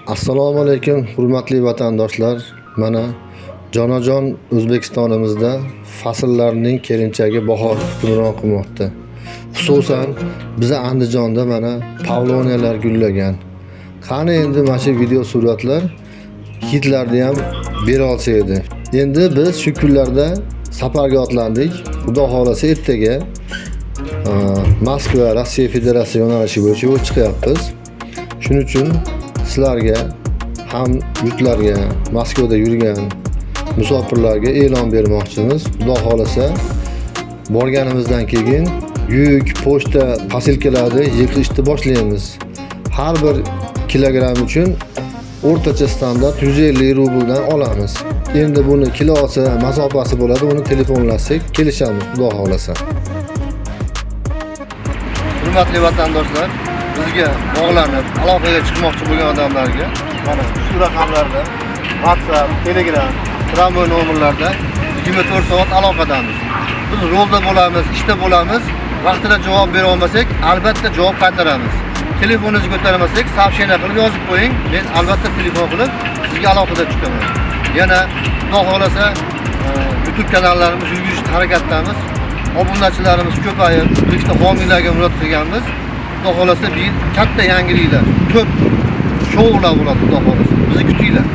Assalomu alaykum, hurmatli vatandoshlar. Mana jonajon O'zbekistonimizda fasllarning kelinchagi bahor hukmron qilmoqda. Xususan, biza Andijonda mana pavloniyalar gullagan. Qani endi mana shu video suratlar hitlarni ham bera olsa edi. Endi biz shu kunlarda safarga otlandik. Xudo xohlasa ertaga Moskva, Rossiya Federatsiya yo'nalishi bo'yicha yo'l chiqyapmiz. Shuning uchun sizlarga ham yurtlarga, Moskvada yurgan musofirlarga e'lon bermoqchimiz. Xudo xohlasa borganimizdan keyin yuk, pochta, posilkalarni yig'ishni boshlaymiz. Har bir kilogramm uchun o'rtacha standart 150 rubldan olamiz. Endi buni kilosi, masofasi bo'ladi, uni telefonlasak kelishamiz, Xudo xohlasa. Hurmatli vatandoshlar, bizga bog'lanib, aloqaga chiqmoqchi bo'lgan odamlarga mana shu raqamlarda WhatsApp, Telegram, tramvay nomerlarda 24 soat aloqadamiz. Biz yo'lda bo'lamiz, ishda bo'lamiz. Vaqtida javob bera olmasak, albatta javob qaytaramiz. Telefoningizni ko'tarmasak, сообщение qilib yozib qo'ying. Men albatta telefon qilib sizga aloqada chiqaman. Yana Xudo xohlasa, YouTube kanallarimiz yurgizishda harakatdamiz. Obunachilarimiz ko'payib, ikkita homiylarga murojaat qilganmiz. Xudo xohlasa bir yil katta yangiliklar, ko'p shoular bo'ladi, Xudo xohlasa. Bizni kutinglar.